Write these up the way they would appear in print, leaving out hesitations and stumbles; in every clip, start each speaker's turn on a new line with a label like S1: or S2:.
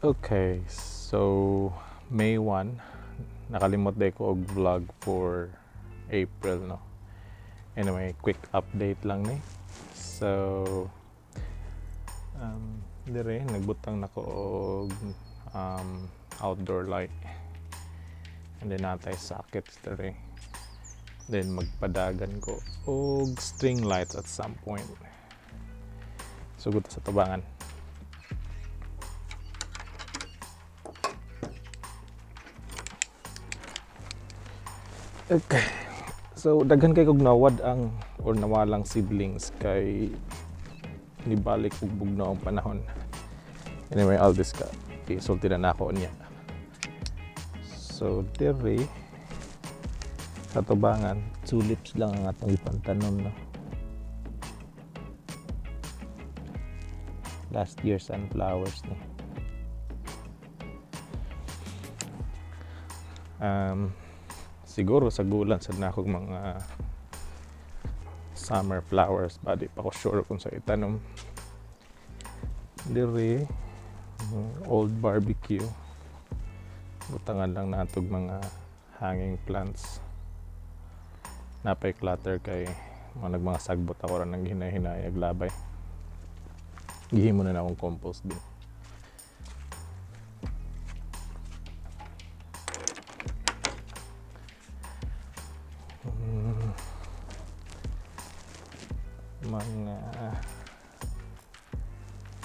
S1: Okay, so May 1, nakalimot day ko og vlog for April, no. Anyway, quick update lang ni. So, dire nagbutang nako og outdoor light. And then natay sockets dire. Then magpadagan ko og string lights at some point. Sugod ta sa tubangan. Okay. So daghan kay kog nawad ang or nawalang seedlings kay nibalik og bugnaw ang panahon. Anyway, I'll discuss. Isulti na nako niya. So diri sa tubangan, tulips lang ang atong ipantanom, no. Last year sunflowers ni. Siguro sa gulan sad na akong mga summer flowers ba, di pa ko sure kung sa itanom. Diri old barbecue, butangan lang natog mga hanging plants. Napay clutter kay mga nagmanga sagbot ako ra nang hinay-hinayag labay. Gihimo na akong compost bin.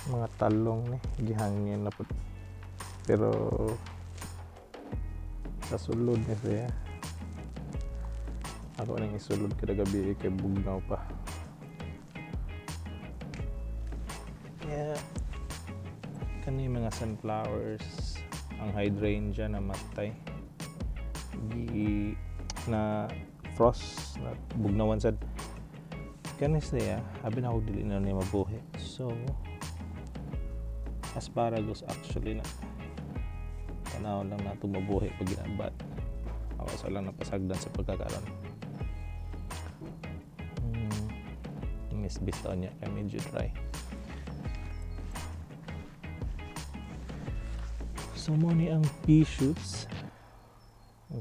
S1: Mga talong ni gihangin na pud, pero sa sulod ni siya. Ako nang isulod kada gabi kay bugnaw pa. Yeah. Kani mga sunflowers, ang hydrangea na matay, gi na frost na bugnawan sad. Kani siya, abi na ako dili na niya mabuhi. So asparagus actually na tanaw lang nato mabuhi pag ginabat. Ako sa lang napasagdan sa pagkakaroon. Misbis taon niya kay medyo dry. So mo ni ang pea shoots.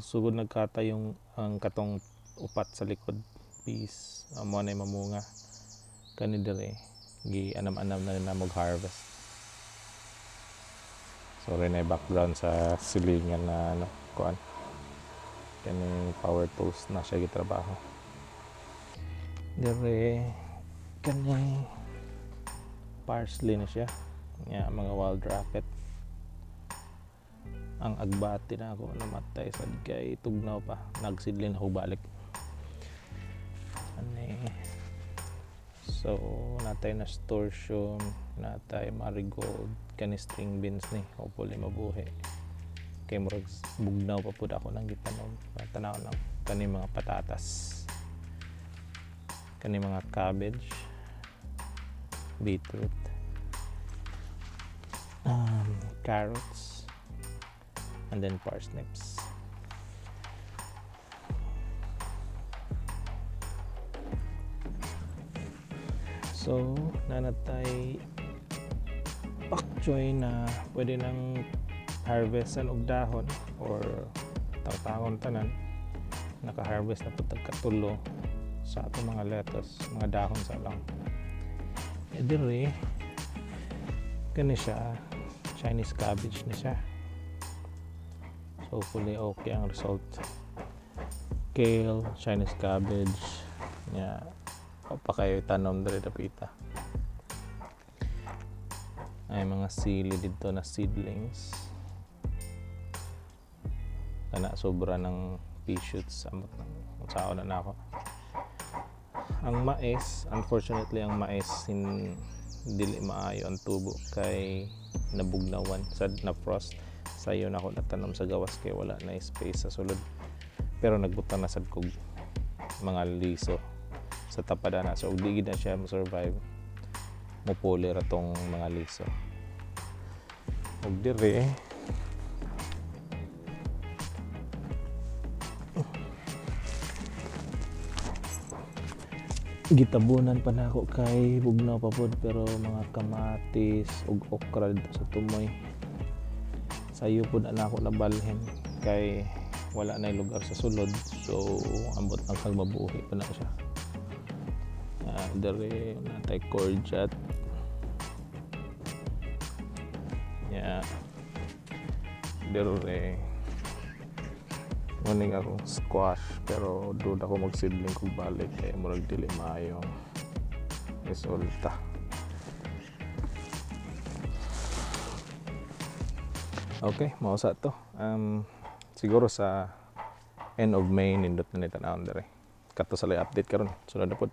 S1: Sugod nagkata yung ang katong upat sa likod peas. Mo na mamunga. Kani dire gi anam-anam na na mag-harvest. Sorry na background sa silingan na ano, kuan. Kani power tools na siya gitrabaho. Dire kani parsley na siya. Ya, mga wild rocket. Ang agbati na ako namatay sad kay tugnaw pa, nagsidlin ako balik. Ani. So natay nasturtium, natay marigold, kani string beans ni hopefully mabuhi. Kay murag bugnaw pa pud ako nang gitanom. Tanaw lang kani mga patatas. Kani mga cabbage, beetroot, carrots, and then parsnips. So, nanatay pak choy na pwede nang harvestan og dahon or tangtangon tanan. Naka-harvest na po tagkatulo sa atong mga lettuce, mga dahon sa lang. E diri, kani siya, Chinese cabbage ni siya. So, hopefully okay ang result. Kale, Chinese cabbage, nya pa kayo tanom diri dapita. Ay mga sili dito na seedlings. Kana sobra ng pea shoots amot unsaon na nako. Ang mais, unfortunately ang mais dili maayo ang tubo kay nabugnawan sad na frost. Sayo na ako natanom sa gawas kay wala na space sa sulod. Pero nagbutang na sad kog mga liso sa tapada na. So, di gid na siya mo-survive. Mupuli ra tong mga liso. Ug diri gitabunan pa nako kay bugnaw pa pod, pero mga kamatis ug okra dito sa tumoy. Sayo pud na nako nabalhin kay wala na lugar sa sulod, so ambot lang kag mabuhi pa na siya. Dere natay courgette. Yeah. Dere Muning akong squash, pero duda ko magsidling kog balik kay murag dili maayo resulta. Okay, mao sa to. Siguro sa end of May nindot na ni tan-awon dere. Kato sa lay update karon. Sunod na pod.